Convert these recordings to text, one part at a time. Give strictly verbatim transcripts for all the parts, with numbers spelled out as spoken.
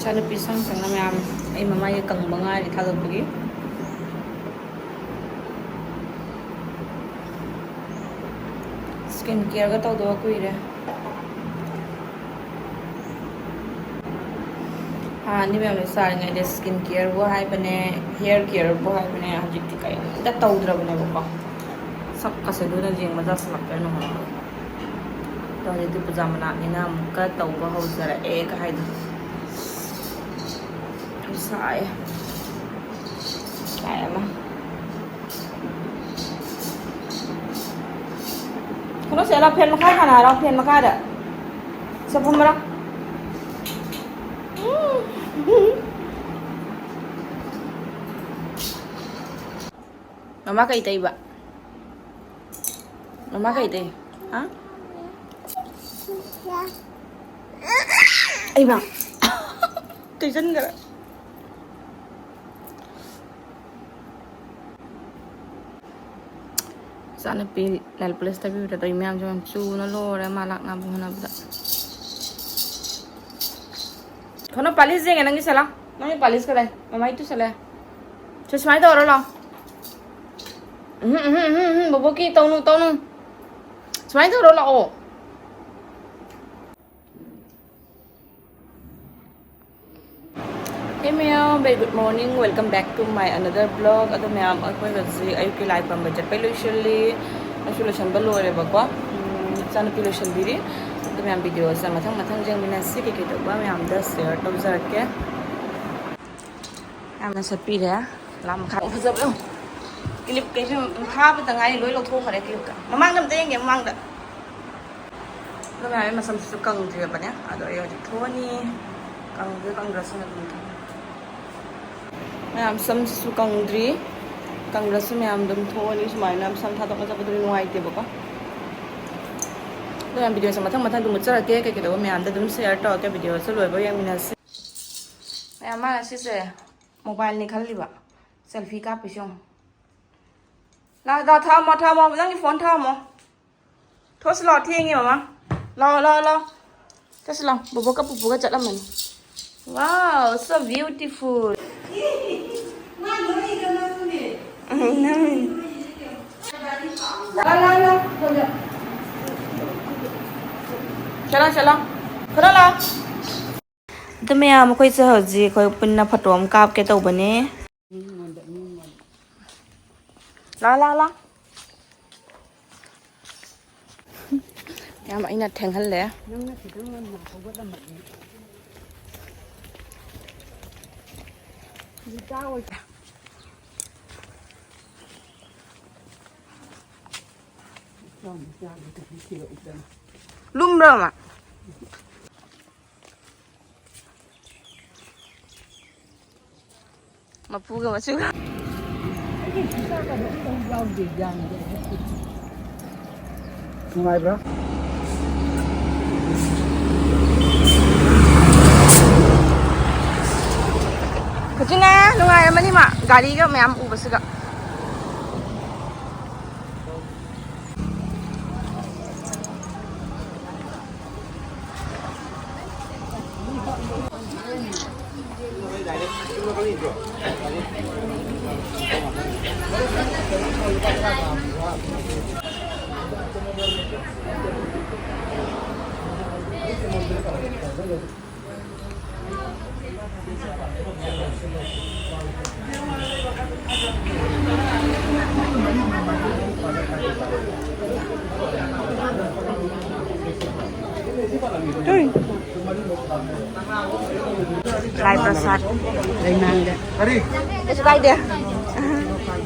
ꯏꯆꯥꯅꯨꯄꯤ ꯁꯪ ꯁꯪꯅ ꯃꯌꯥꯝ ꯑꯩ ꯃꯃꯥꯏꯒ ꯀꯪꯕ ꯉꯥꯏꯔꯤ ꯊꯥꯗꯣꯛꯄꯒꯤ꯫ ꯁ꯭ꯀꯤꯟ ꯀꯤꯌꯔꯒ ꯇꯧꯗꯕ ꯀꯨꯏꯔꯦ꯫ ꯍꯥꯟꯅꯗꯤ ꯃꯌꯥꯝꯅ ꯆꯥꯔꯤꯉꯩꯗ ꯁ꯭ꯀꯤꯟ ꯀꯤꯌꯔꯕꯨ ꯍꯥꯏꯕꯅꯦ, ꯍꯤꯌꯔ ꯀꯤꯌꯔꯕꯨ ꯍꯥꯏꯕꯅꯦ, ꯍꯧꯖꯤꯛꯇꯤ ꯀꯔꯤꯝꯇ ꯇꯧꯗ꯭ꯔꯕꯅꯦꯕꯀꯣ꯫ ꯁꯛꯀꯁꯦ ꯑꯗꯨꯅ ꯌꯦꯡꯕ ꯖꯥꯠꯁꯤꯜꯂꯛꯇ꯭ꯔꯦ ꯅꯣꯡꯃ꯫ ꯑꯗꯣ ꯍꯧꯖꯤꯛꯇꯤ ꯄꯨꯖꯥ ꯃꯅꯥꯛꯅꯤꯅ ꯑꯃꯨꯛꯀ ꯇꯧꯕ ꯍꯧꯖꯔꯛꯑꯦ ꯀ ꯍꯥꯏꯗꯣ꯫ ꯌꯥꯝ ꯁꯥꯏꯌꯦ꯫ ꯁꯥꯏ ꯑꯃ꯫ ꯀꯩꯅꯣ ꯁꯦ, ꯂꯥꯎ, ꯐꯦꯟ ꯃꯈꯥ ꯁꯥꯟꯅꯔꯣ, ꯐꯦꯟ ꯃꯈꯥꯗ꯫ ꯁꯦ, ꯐꯝꯕ꯭ꯔꯥ? ꯎꯝ꯫ ꯃꯃꯥ ꯀꯩ ꯇꯩꯕ? ꯃꯃꯥ ꯀꯩ ꯇꯩ? ꯍꯥ? ꯑꯩꯃ꯫ ꯇꯩꯁꯟꯈ꯭ꯔꯦ꯫ ꯏꯆꯥꯅꯨꯄꯤ ꯅꯦꯜ ꯄꯣꯂꯤꯁ ꯇꯩꯕꯤꯕꯗ ꯇꯧꯏ ꯃꯌꯥꯝꯁꯦ ꯌꯥꯝ ꯆꯨꯅ ꯂꯣꯏꯔꯦ ꯃꯥ ꯂꯥꯛꯅꯕ ꯍꯣꯠꯅꯕꯗ꯫ ꯈꯅꯣ ꯄꯥꯂꯤꯁ ꯌꯦꯡꯒꯦ ꯅꯪꯒꯤ ꯁꯦ ꯂꯥꯎ꯫ ꯅꯪꯒꯤ ꯄꯥꯂꯤꯁ ꯀꯗꯥꯏ? ꯃꯃꯥꯏ ꯇꯨꯁꯜꯂꯦ꯫ ꯁꯤ ꯁꯨꯃꯥꯏꯅ ꯇꯧꯔꯣ ꯂꯥꯎ꯫ ꯎꯝ, ꯎꯝ, ꯎꯝ, ꯎꯝ, ꯕꯣꯕꯣꯛꯀꯤ ꯇꯧꯅꯨ, ꯇꯧꯅꯨ꯫ ꯁꯨꯃꯥꯏꯅ ꯇꯧꯔꯣ ꯂꯥꯛꯑꯣ꯫ Hey ꯃꯌꯥꯝ, very good morning, welcome back to my another vlog꯫ ꯑꯗꯣ ꯃꯌꯥꯝ, ꯑꯩꯈꯣꯏ ꯍꯧꯖꯤꯛ ꯑꯌꯨꯛꯀꯤ ꯂꯥꯏ ꯄꯥꯝꯕ ꯆꯠꯄꯩ ꯂꯣꯏꯁꯤꯜꯂꯤ꯫ ꯑꯩꯁꯨ ꯂꯣꯏꯁꯤꯟꯕ ꯂꯣꯏꯔꯦꯕꯀꯣ꯫ ꯎꯝ, ꯏꯆꯥꯅꯨꯄꯤ ꯂꯣꯏꯁꯤꯟꯕꯤꯔꯤ꯫ ꯑꯗꯣ ꯃꯌꯥꯝ, ꯚꯤꯗꯤꯑꯣꯁꯦ ꯃꯊꯪ ꯃꯊꯪ ꯌꯦꯡꯃꯤꯟꯅꯁꯤ꯫ ꯀꯩꯀꯩ ꯇꯧꯕ ꯃꯌꯥꯝꯗ ꯁꯤꯌꯔ ꯇꯧꯖꯔꯛꯀꯦ꯫ ꯌꯥꯝꯅ ꯁꯠꯄꯤꯔꯦ꯫ ꯂꯥ ꯃꯈꯥ ꯐꯖꯕ ꯌꯦꯡꯉꯨ꯫ ꯀ꯭ꯂꯤꯞ ꯀꯩꯁꯨ ꯐꯥꯕꯇ ꯉꯥꯏꯔꯤ, ꯂꯣꯏ ꯂꯧꯊꯣꯛꯈ꯭ꯔꯦ ꯀ꯭ꯂꯤꯞꯀ꯫ ꯃꯃꯥꯡꯗ ꯑꯝꯇ ꯌꯦꯡꯒꯦ, ꯃꯃꯥꯡꯗ꯫ ꯑꯗꯣ ꯃꯌꯥꯝ, ꯑꯩ ꯃꯁꯝꯁꯤꯁꯨ ꯀꯪꯗ꯭ꯔꯤꯕꯅꯦ꯫ ꯑꯗꯣ ꯑꯩ ꯍꯧꯖꯤꯛ ꯊꯣꯛꯑꯅꯤ꯫ ꯀꯪꯗ꯭ꯔꯤ ꯀꯪꯗ꯭ꯔꯁꯨ ꯑꯗꯨꯝ ꯊꯣꯛꯑꯅꯤ꯫ ꯃꯌꯥꯝ, ꯁꯝꯁꯤꯁꯨ ꯀꯪꯗ꯭ꯔꯤ꯫ ꯀꯪꯗ꯭ꯔꯁꯨ ꯃꯌꯥꯝ ꯑꯗꯨꯝ ꯊꯣꯛꯑꯅꯤ꯫ ꯁꯨꯃꯥꯏꯅ ꯁꯝ ꯊꯥꯗꯣꯛꯅ ꯆꯠꯄꯗꯨꯗꯤ ꯅꯨꯡꯉꯥꯏꯇꯦꯕꯀꯣ꯫ ꯑꯗꯣ ꯃꯌꯥꯝ, ꯚꯤꯗꯤꯑꯣꯁꯦ ꯃꯊꯪ ꯃꯊꯪ ꯑꯗꯨꯝ ꯎꯠꯆꯔꯛꯀꯦ꯫ ꯀꯩꯀꯩꯗꯧꯕ ꯃꯌꯥꯝꯗ ꯑꯗꯨꯝ ꯁꯤꯌꯔ ꯇꯧꯔꯛꯀꯦ꯫ ꯚꯤꯗꯤꯑꯣꯁꯦ ꯂꯣꯏꯕ ꯌꯦꯡꯃꯤꯟꯅꯁꯤ꯫ ꯃꯌꯥꯝ, ꯃꯥꯅ ꯁꯤꯁꯦ ꯃꯣꯕꯥꯏꯜꯅꯤ ꯈꯜꯂꯤꯕ꯫ ꯁꯦꯜꯐꯤ ꯀꯥꯞꯄꯤꯁꯤ ꯌꯦꯡꯉꯨ꯫ ꯂꯥ, ꯂꯥ, ꯊꯝꯃꯣ, ꯊꯝꯃꯣ꯫ ꯅꯪꯒꯤ ꯐꯣꯟ ꯊꯝꯃꯣ꯫ ꯊꯣꯛꯁꯤ ꯂꯥꯛꯑꯣ, ꯊꯦꯡꯉꯦ ꯃꯃꯥ꯫ ꯂꯥꯛꯑꯣ, ꯂꯥꯛꯑꯣ, ꯂꯥꯛꯑꯣ꯫ ꯆꯠꯁꯤ ꯂꯥꯛꯑꯣ꯫ ꯕꯣꯕꯣꯛꯀ ꯄꯨꯄꯨꯒ ꯆꯠꯂꯝꯃꯅꯤ꯫ Wow, so beautiful. ꯆꯠꯂꯣ, ꯆꯠꯂꯣ꯫ ꯈꯔ ꯂꯥꯛꯑꯣ꯫ ꯑꯗꯨ ꯃꯌꯥꯝ, ꯑꯩꯈꯣꯏꯁꯦ ꯍꯧꯖꯤꯛ ꯑꯩꯈꯣꯏ ꯄꯨꯟꯅ ꯐꯣꯇꯣ ꯑꯃ ꯀꯥꯞꯀꯦ ꯇꯧꯕꯅꯦ꯫ ꯂꯥ, ꯂꯥ, ꯂꯥ꯫ ꯌꯥꯝ ꯑꯩꯅ ꯊꯦꯡꯍꯜꯂꯦ꯫ ꯅꯪꯅ ꯈꯤꯇꯪ ꯉꯟꯅ ꯍꯧꯒꯠꯂꯝꯃꯗꯤ꯫ ꯍꯧꯖꯤꯛ ꯆꯥ ꯑꯣꯏ-, ꯂꯨꯝꯕ꯭ꯔꯣ, ꯃꯥ? ꯃꯄꯨꯒ ꯃꯆꯨꯒ꯫ ꯅꯨꯡꯉꯥꯏꯕ꯭ꯔꯥ? ꯍꯧꯖꯤꯛꯅ ꯅꯨꯡꯉꯥꯏꯔꯝꯃꯅꯤ ꯃꯥ, ꯒꯥꯔꯤꯒ ꯃꯌꯥꯝ ꯎꯕꯁꯤꯒ꯫ ꯂꯥꯏ ꯄ꯭ꯔꯁꯥꯗ꯫ ꯂꯩꯃꯥꯡꯗ꯫ ꯀꯩꯁꯨ ꯀꯥꯏꯗꯦ꯫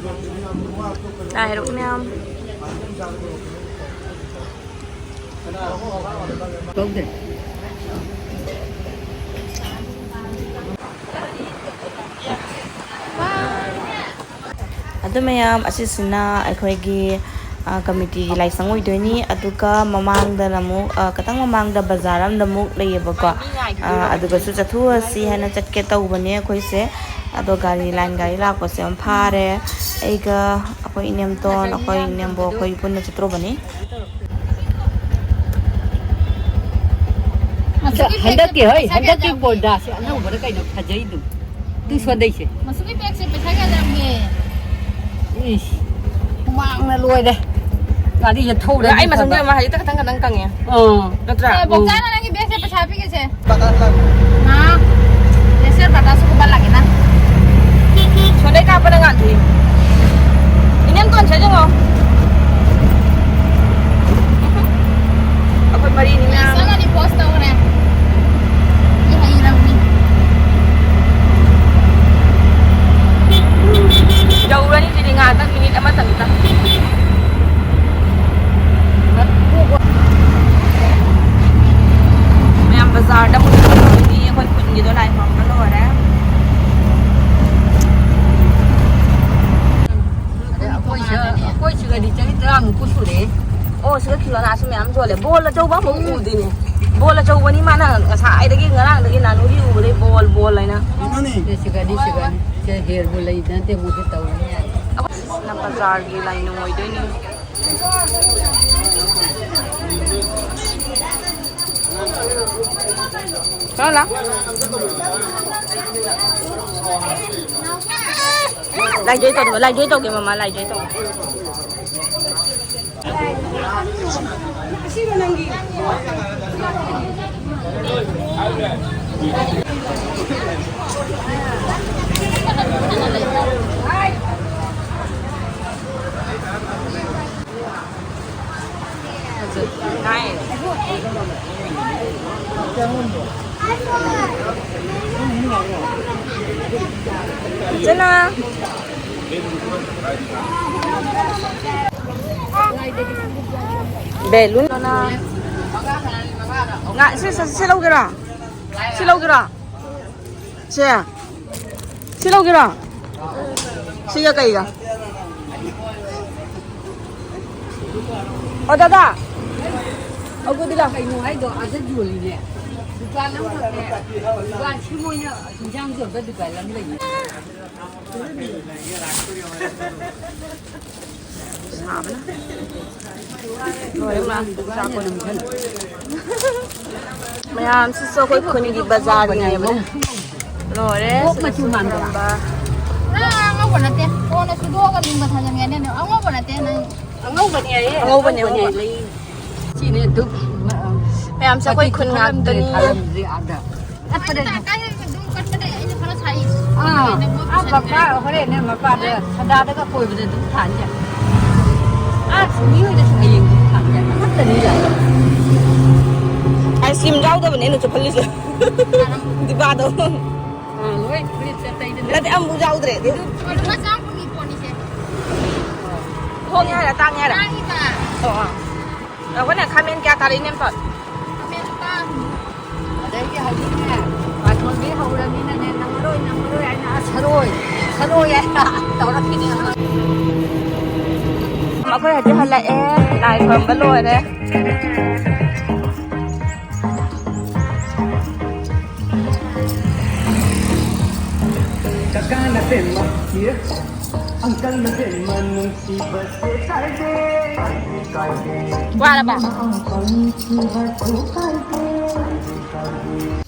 ꯂꯥꯏ ꯍꯔꯥꯎ ꯃꯌꯥꯝ꯫ ꯀꯧꯗꯦ꯫ ꯑꯗꯨ ꯃꯌꯥꯝ, ꯑꯁꯤꯁꯤꯅ ꯑꯩꯈꯣꯏꯒꯤ, ꯑ, ꯀꯃꯤꯇꯤꯒꯤ ꯂꯥꯏꯁꯪ ꯑꯣꯏꯗꯣꯏꯅꯤ꯫ ꯑꯗꯨꯒ ꯃꯃꯥꯡꯗꯅ ꯑꯃꯨꯛ, ꯑ, ꯈꯤꯇꯪ ꯃꯃꯥꯡꯗ ꯕꯖꯥꯔ ꯑꯃꯗ ꯑꯃꯨꯛ ꯂꯩꯌꯦꯕꯀꯣ꯫ ꯑ, ꯑꯗꯨꯒꯁꯨ ꯆꯠꯊꯣꯛꯑꯁꯤ ꯍꯥꯏꯅ ꯆꯠꯀꯦ ꯇꯧꯕꯅꯦ ꯑꯩꯈꯣꯏꯁꯦ꯫ ꯑꯗꯣ ꯒꯥꯔꯤ, ꯂꯥꯏꯟ ꯒꯥꯔꯤ ꯂꯥꯛꯄꯁꯦ ꯌꯥꯝ ꯐꯥꯔꯦ꯫ ꯑꯩꯒ ꯑꯩꯈꯣꯏ ꯏꯅꯦꯝꯇꯣꯟ, ꯑꯩꯈꯣꯏ ꯏꯅꯦꯝꯕꯣꯛ, ꯑꯩꯈꯣꯏ ꯄꯨꯟꯅ ꯆꯠꯇ꯭ꯔꯨꯕꯅꯤ꯫ ꯍꯟꯗꯛꯀꯤ, ꯍꯣꯏ, ꯍꯟꯗꯛꯀꯤ ꯕꯣꯔꯗꯥꯁꯦ ꯑꯅꯧꯕꯔ ꯀꯩꯅꯣ ꯐꯖꯩꯗꯨ꯫ ꯇꯨ ꯁꯣꯟꯗꯩꯁꯦ꯫ ꯃꯁꯨꯒꯤ ꯕꯦꯒꯁꯦ ꯄꯩꯁꯥ ꯀꯌꯥ ꯂꯩꯔꯝꯒꯦ? ꯏꯁ, ꯍꯨꯃꯥꯡꯅ ꯂꯣꯏꯔꯦ꯫ ꯒꯥꯔꯤꯁꯦ ꯊꯧꯔꯦ꯫ ꯑꯩ ꯃꯁꯝꯁꯦ ꯌꯦꯡꯉꯣ, ꯍꯧꯖꯤꯛꯇ ꯈꯇꯪ ꯈꯇꯪ ꯀꯪꯉꯦ꯫ ꯑꯥ꯫ ꯅꯠꯇ꯭ꯔꯥ? ꯑꯦ, ꯕꯣꯛꯆꯥꯅ ꯅꯪꯒꯤ ꯕꯦꯒꯁꯦ ꯄꯩꯁꯥ ꯄꯤꯒꯦꯁꯦ꯫ ꯅꯥ, ꯂꯦꯁꯔ ꯕꯥꯇꯥꯁꯨ ꯈꯨꯕꯥ ꯂꯥꯛꯀꯦ ꯅꯪ꯫ ꯁꯣꯟꯗꯩ ꯀꯥꯞꯄꯅ ꯉꯥꯛꯊꯤ꯫ ꯏꯅꯦꯝ ꯇꯣꯟꯁꯦ ꯌꯦꯡꯉꯣ꯫ ꯑꯩꯈꯣꯏ ꯃꯔꯤꯅꯤꯅ꯫ ꯆꯞ ꯃꯥꯟꯅꯩ, ꯄꯣꯁ ꯇꯧꯈ꯭ꯔꯦ꯫ ꯑꯩ ꯍꯩꯔꯕꯅꯤ꯫ ꯌꯧꯔꯅꯤ ꯁꯤꯗꯤ ꯉꯥꯏꯍꯥꯛꯇꯪ, ꯃꯤꯅꯤꯠ ꯑꯃꯇꯪꯗ꯫ ꯃꯌꯥꯝ ꯕꯖꯥꯔꯗ ꯑꯃꯨꯛ ꯆꯠꯂꯨꯔꯅꯤ꯫ ꯑꯩꯈꯣꯏ ꯈꯨꯟꯒꯤꯗꯣ ꯂꯥꯏ ꯈꯨꯔꯨꯝꯕ ꯂꯣꯏꯔꯦ꯫ ꯑꯗ ꯑꯩꯈꯣꯏ ꯁꯤꯗ, ꯑꯩꯈꯣꯏ ꯁꯤꯗꯗꯤ ꯆꯍꯤ ꯇꯔꯥꯃꯨꯛꯄꯨ ꯁꯨꯔꯦ꯫ ꯑꯣ, ꯁꯤꯗ ꯈꯤꯂꯣꯅꯥꯁꯨ ꯃꯌꯥꯝ ꯌꯣꯜꯂꯦ꯫ ꯕꯣꯜ ꯑꯆꯧꯕ ꯑꯃꯐꯥꯎ ꯎꯗꯦꯅꯦ꯫ ꯕꯣꯜ ꯑꯆꯧꯕꯅꯤ ꯃꯥꯅ ꯉꯁꯥꯏꯗꯒꯤ, ꯉꯔꯥꯡꯗꯒꯤ ꯅꯥꯅꯨꯒꯤ ꯎꯕꯗꯩ ꯕꯣꯜ, ꯕꯣꯜ ꯍꯥꯏꯅ꯫ ꯁꯤ ꯁꯤꯒꯅꯤ, ꯁꯤꯒꯅꯤ꯫ ꯁꯦ ꯍꯦꯔꯕꯨ ꯂꯩ ꯅꯠꯇꯦ, ꯃꯣꯏꯁꯦ ꯇꯧꯔꯤ꯫ ꯑꯁꯤꯅ ꯕꯖꯥꯔꯒꯤ ꯂꯥꯏꯅꯤꯡ ꯑꯣꯏꯗꯣꯏꯅꯤ꯫ ꯂꯥꯎ, ꯂꯥꯎ꯫ ꯂꯥꯏꯖꯣꯏ ꯇꯧꯗꯕ, ꯂꯥꯏꯖꯣꯏ ꯇꯧꯒꯦ, ꯃꯃꯥ, ꯂꯥꯏꯖꯣꯏ ꯇꯧꯒꯦ꯫ ꯏꯆꯦꯅ꯫ ꯕꯦꯂꯨꯟ꯫ ꯉꯥ, ꯁꯤ, ꯁꯤ, ꯁꯤ ꯂꯧꯒꯦꯔꯥ? ꯁꯤ ꯂꯧꯒꯦꯔꯥ? ꯁꯦ, ꯁꯤ ꯂꯧꯒꯦꯔꯣ? ꯁꯤꯒ ꯀꯩꯒ? ꯑꯣ, ꯗꯥꯗꯥ꯫ ꯑꯧꯒꯗꯤ ꯂꯥꯎ꯫ ꯀꯩꯅꯣ ꯍꯥꯏꯗꯣ? ꯑꯥꯗ ꯌꯣꯜꯂꯤꯅꯦ꯫ ꯗꯨꯀꯥꯟ ꯑꯃꯈꯛꯅꯦ꯫ ꯗꯨꯀꯥꯟ ꯁꯤ ꯃꯣꯏꯅ ꯏꯟꯖꯥꯡ ꯌꯣꯟꯕ ꯗꯨꯀꯥꯟ ꯑꯃ ꯂꯩꯌꯦ꯫ ꯁꯥꯕꯅ ꯂꯣꯏꯔꯦ ꯃꯥ꯫ ꯆꯥꯛ ꯀꯣꯟꯅ ꯃꯨꯠꯊꯠꯂꯦ꯫ ꯃꯌꯥꯝꯁꯤꯁꯨ ꯑꯩꯈꯣꯏ ꯈꯨꯟꯒꯤ ꯕꯖꯥꯔꯒꯤꯅꯦꯕ꯫ ꯂꯣꯏꯔꯦ꯫ ꯑꯣꯛ ꯃꯆꯨ ꯃꯥꯟꯕ꯭ꯔꯥ? ꯁꯤꯗꯁꯨ ꯄꯨꯔꯝꯕ꯫ ꯑꯥ, ꯑꯉꯧꯕ ꯅꯠꯇꯦ꯫ ꯀꯣꯟꯅ ꯁꯨꯗꯣꯛꯑꯒ ꯂꯤꯡꯕ ꯊꯥꯖꯟꯒꯦ ꯍꯥꯏꯅꯦ꯫ ꯑꯉꯧꯕ ꯅꯠꯇꯦ ꯅꯪ꯫ ꯑꯉꯧꯕꯅꯦ ꯍꯥꯏꯌꯦ꯫ ꯑꯉꯧꯕꯅꯦ, ꯑꯉꯧꯕꯅꯦ꯫ ꯁꯤꯅꯦ ꯙꯨꯞ꯫ ꯃꯌꯥꯝꯁꯦ ꯑꯩꯈꯣꯏ ꯈꯨꯟ ꯉꯥꯛꯇꯅꯤ꯫ ꯊꯥꯔꯝꯗ꯭ꯔꯤ ꯑꯥꯗ꯫ ꯀꯠꯄꯗ꯫ ꯑꯥ, ꯑꯥ, ꯄꯄꯥ ꯍꯣꯔꯦꯟꯅꯦ ꯃꯄꯥꯗ ꯁꯗꯥꯗꯒ ꯀꯣꯏꯕꯗ ꯑꯗꯨꯝ ꯊꯥꯟꯁꯦ꯫ ꯑꯥ, ꯁꯨꯃꯤ ꯍꯣꯏꯗꯁꯨ ꯍꯌꯦꯡ ꯑꯗꯨꯝ ꯊꯥꯟꯁꯦ꯫ ꯑꯃꯠꯇꯅꯤ ꯂꯥꯛꯑꯣ꯫ ꯑꯥꯏꯁ ꯀ꯭ꯔꯤꯝ ꯌꯥꯎꯗꯕꯅꯦ ꯑꯩꯅ ꯆꯨꯞꯍꯜꯂꯤꯁꯦ꯫ ꯗꯤꯕꯥꯗꯣ꯫ ꯑꯥ, ꯂꯣꯏ ꯐꯨꯔꯤꯠꯁꯦ ꯇꯩꯗꯅ꯫ ꯅꯠꯇꯦ, ꯑꯃꯨꯛ ꯌꯥꯎꯗ꯭ꯔꯦ ꯑꯗꯨ꯫ ꯂꯨꯄꯥ ꯆꯥꯝ ꯀꯨꯟꯒꯤ ꯄꯣꯠꯅꯤꯁꯦ꯫ ꯍꯣꯡꯉꯦ ꯍꯥꯏꯔ ꯇꯥꯡꯉꯦ ꯍꯥꯏꯔ? ꯇꯥꯡꯉꯤꯕ꯫ ꯑꯣ, ꯑꯣ꯫ ꯑꯩꯈꯣꯏꯅ ꯈꯥꯃꯦꯟ ꯀꯌꯥ ꯊꯥꯔꯛꯏꯅꯦ ꯑꯝꯇ? ꯈꯥꯃꯦꯟ ꯂꯨꯄꯥ꯫ ꯑꯗꯩꯗꯤ ꯍꯧꯖꯤꯛꯅꯦ, ꯄꯥꯊꯣꯟꯕꯤ ꯍꯧꯔꯃꯤꯅ ꯅꯦ, ꯅꯪꯉꯔꯣꯏ, ꯅꯪꯉꯔꯣꯏ ꯍꯥꯏꯅ, "ꯑꯁ, ꯁꯔꯣꯏ, ꯁꯔꯣꯏ" ꯍꯥꯏꯅ ꯇꯧꯔꯛꯈꯤꯅꯤ꯫ ꯑꯩꯈꯣꯏ ꯍꯧꯖꯤꯛ ꯍꯜꯂꯛꯑꯦ, ꯂꯥꯏ ꯈꯨꯔꯨꯝꯕ ꯂꯣꯏꯔꯦ꯫ ꯀꯀꯥꯅ ꯄꯦꯝꯃ, ꯌꯦ, ꯑꯪꯀꯜꯅ ꯄꯦꯝꯃ, ꯅꯨꯡꯁꯤꯕꯁꯦ ꯀꯥꯏꯗꯦ, ꯀꯥꯏꯗꯦ, ꯀꯥꯏꯗꯦ꯫ ꯋꯥꯔꯕ? ꯑꯪꯀꯜ ꯅꯨꯡꯁꯤꯕꯁꯨ ꯀꯥꯏꯗꯦ, ꯀꯥꯏꯗꯦ, ꯀꯥꯏꯗꯦ꯫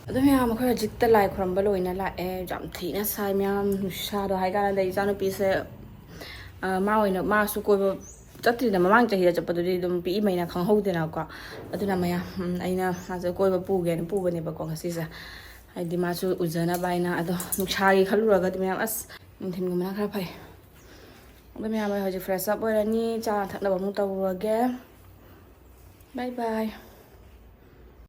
ꯑꯗꯨ ꯃꯌꯥꯝ, ꯑꯩꯈꯣꯏ ꯍꯧꯖꯤꯛꯇ ꯂꯥꯏ ꯈꯨꯔꯝꯕ ꯂꯣꯏꯅ ꯂꯥꯛꯑꯦ꯫ ꯌꯥꯝ ꯊꯤꯅ ꯁꯥꯏ ꯃꯌꯥꯝ, ꯅꯨꯡꯁꯥꯗꯣ ꯍꯥꯏ ꯀꯥꯟꯗ꯫ ꯏꯆꯥꯅꯨꯄꯤꯁꯦ, ꯑ, ꯃꯥ ꯑꯣꯏꯅ, ꯃꯥꯁꯨ ꯀꯣꯏꯕ ꯆꯠꯇ꯭ꯔꯤꯗ, ꯃꯃꯥꯡ ꯆꯍꯤꯗ ꯆꯠꯄꯗꯨꯗꯤ ꯑꯗꯨꯝ ꯄꯤꯛꯏꯃꯩꯅ ꯈꯪꯍꯧꯗꯦꯅꯀꯣ꯫ ꯑꯗꯨꯅ ꯃꯌꯥꯝ, ꯎꯝ, ꯑꯩꯅ ꯃꯥꯁꯦ ꯀꯣꯏꯕ ꯄꯨꯒꯦꯅ ꯄꯨꯕꯅꯦꯕꯀꯣ ꯉꯁꯤꯁꯦ, ꯍꯥꯏꯗꯤ ꯃꯥꯁꯨ ꯎꯖꯅꯕ ꯍꯥꯏꯅ꯫ ꯑꯗꯣ ꯅꯨꯡꯁꯥꯒꯤ ꯈꯜꯂꯨꯔꯒꯗꯤ ꯃꯌꯥꯝ, ꯑꯁ, ꯅꯨꯡꯊꯤꯟꯒꯨꯝꯕꯅ ꯈꯔ ꯐꯩ꯫ ꯑꯗꯣ ꯃꯌꯥꯝ, ꯑꯩ ꯍꯧꯖꯤꯛ fresh up ꯑꯣꯏꯔꯅꯤ, ꯆꯥ ꯊꯛꯅꯕ ꯑꯃꯨꯛ ꯇꯧꯔꯨꯔꯒꯦ꯫ Bye bye꯫